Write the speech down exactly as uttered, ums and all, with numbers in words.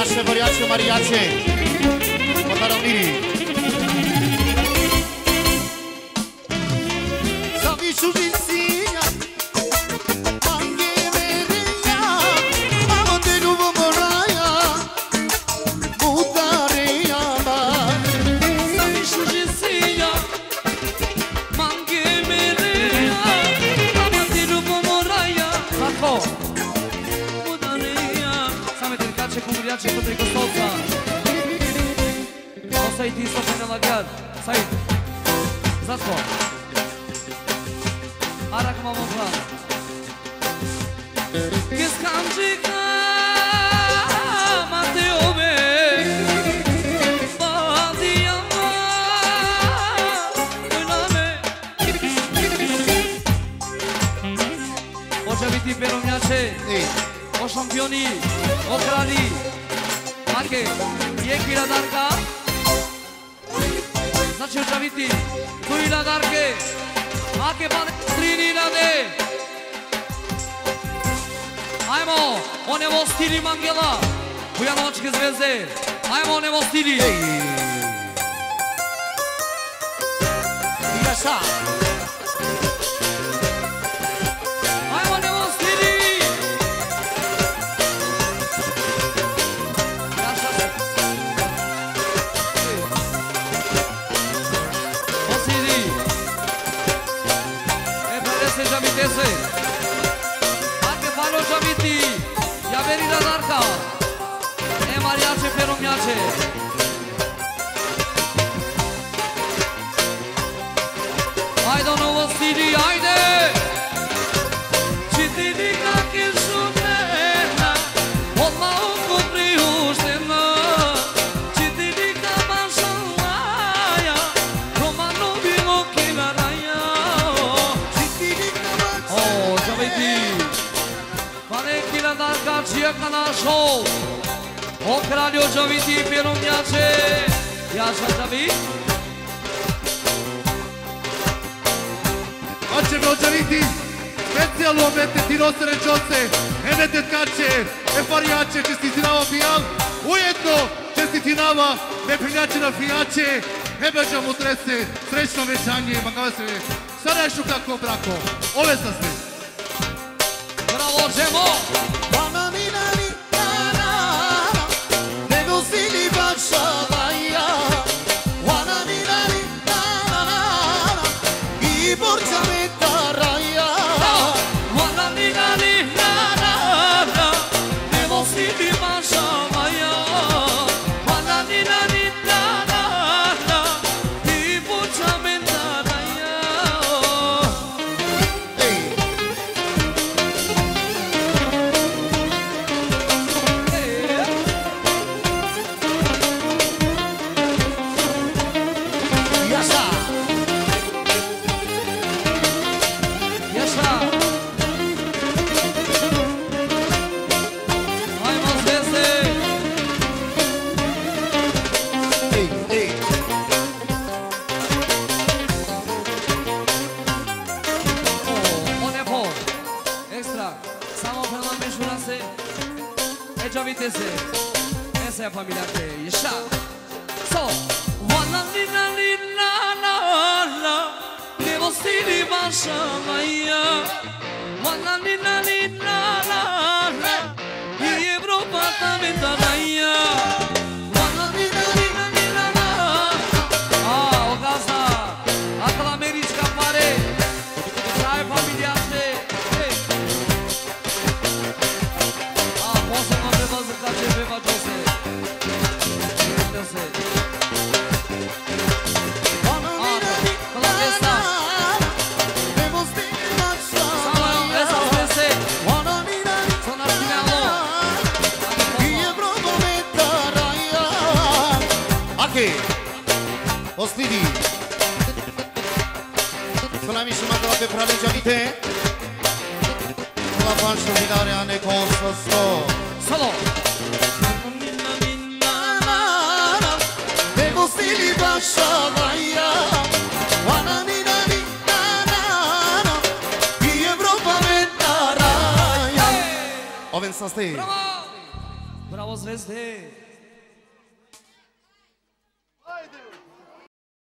Naše varijače, marijače. Potaram miri. Sa višu visinja, mange mereja, amo te ljubo moraja, mudareja ba. Sa višu visinja, mange mereja, amo te ljubo moraja. Tako. Mudareja. Sa me te kače kumuljače kote Kostolca. O Said, isto pe na lagjar. Said. Zlatko. Arak ma mokra. Kes kanjika Mateo me. Badija ma. Ujna me. O Džaviti Perumnjače. Ej. O šampioni. O kralji. Ake. Jekh hiljada darka. Znači, o Džaviti, duj hiljada darke. Ake, bane trin hiljade. Ajmo, o nevo stili mangela. Bujanovačke zvezde. Ajmo, o nevo stili. Ej. Jaša. Ajmo, nevo stili. Jaša. O stili. E, pare se Džavitese. Ake, palo Džaviti. Javer hiljada darka. E, marijače, Perumnjače. Ajde, o nevo stili, ajde! Čitini kake šunena, odma uko priuštena. Čitini ka mašalaja, romano bilo kinaraja. Čitini ka mašalaja. O, Džaviti. Pane kila darka čija ka našol. O kraljo Džaviti Perumnjače. Jaša Džavit. Ače me o Džaviti, specijalno me te tiro srećose, e me te kače, e farijače, čestitinava pijal, ujedno čestitinava me priljače na fijače, e me džamutrese, srećno većanje, mangava se, sare šukako brako, ove saste. Bravo, Džemo! Wana ni na ni na na na, nego si li baš alaja. Wana ni na ni na na na na, i borča me taraja. Wana ni na ni na na na, nego si li baš alaja. Wana ni na ni na na na, i borča me taraja. Ej. Jaša. Jaša. Ajmo, zvezde. Ej, ej. O, o nepo. Ekstra. Samo prema mešura se. E Džavitese. Esa familijate. Jaša. So. Wana ni na ni na na na. Nevo si li baš alaja. Wana ni na ni na na na. I Evropa ta me taraja. Wana ni na ni na ni na na. A, o gazda. Akala merička pare. Sa e familijate. Ej. A, posebno prema Zrkače, prema Džose. Džose. A, Klavesa. Samo esa spese. So na finalo. Ake. Ostidi. Salami šuma te prale Džavite. La pancho vidare ane con sosto. Solo. Nego si li baš alaja. Wana ni na ni na na na, i Evropa me taraja. Oven saste. Bravo! Bravo, zvezde.